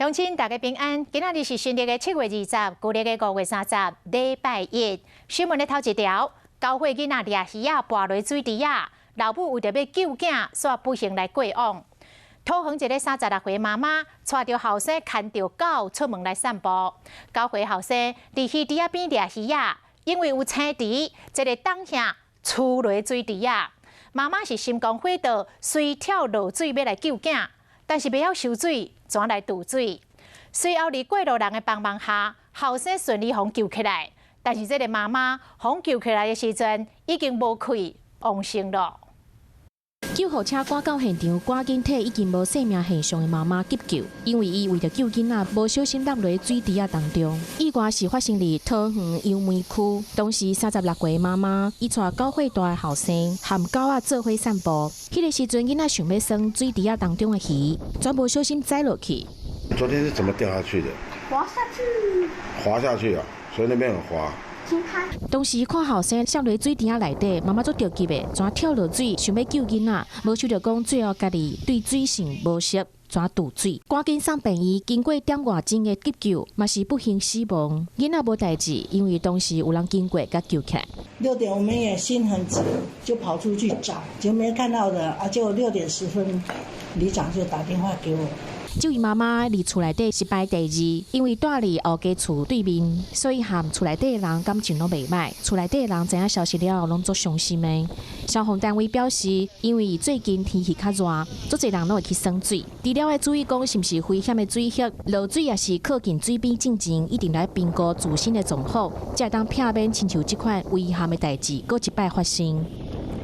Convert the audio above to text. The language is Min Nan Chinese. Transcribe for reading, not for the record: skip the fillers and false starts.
鄉親大家平安，今仔日是新曆的7月20，舊曆的5月30，禮拜一。新聞的頭一條，9歲囡仔掠魚仔跋落水池仔，老母為著欲救囝，煞不幸來過往。桃園一个36歲媽媽，帶著後生牽著狗出門來散步。9歲後生佇魚池仔邊掠魚仔，因為有青池，這个擋兄趨落水池仔。媽媽是心肝火著，隨跳落水欲來救囝，但是袂曉泅水，轉來墮水。隨後佇過路人的幫忙下，後生順利予救起來。但是這个媽媽予救起來的時陣，已經無氣往生了。救護車趕到現場，趕緊替已經無生命現象的媽媽急救，因為伊為著救囡仔，無小心落佇水池仔當中。意外是發生佇桃園楊梅區，當時36歲媽媽，伊帶9歲大的後生，含狗仔做伙散步。彼个時陣，囡仔想欲耍水池仔當中的魚，轉無小心栽落去。昨天是怎麼掉下去的？滑下去。滑下去啊，所以那邊很滑。當時看後生摔落水池仔內底，媽媽足著急的，轉跳落水，想欲救囡仔，無想著講最後家己對水性無熟，轉墮水，趕緊送病院，經過點外鐘的急救，嘛是不幸死亡。囡仔無代誌，因為當時有人經過共救起來。 6點我們也心很急，就跑出去找，就沒看到的啊！就6點10分，里長就打電話給我。這位媽媽佇厝內底是排第二，因為住佇後家厝對面，所以和厝內底的人感情攏袂䆀。厝內底的人知影消息了後，攏足傷心的。消防單位表示，因為最近天氣較熱，足濟人攏會去耍水。除了愛注意講是毋是危險的水域，落水抑是靠近水邊進前，一定來評估自身的狀況，才會當避免親像這款遺憾的代誌閣一擺發生。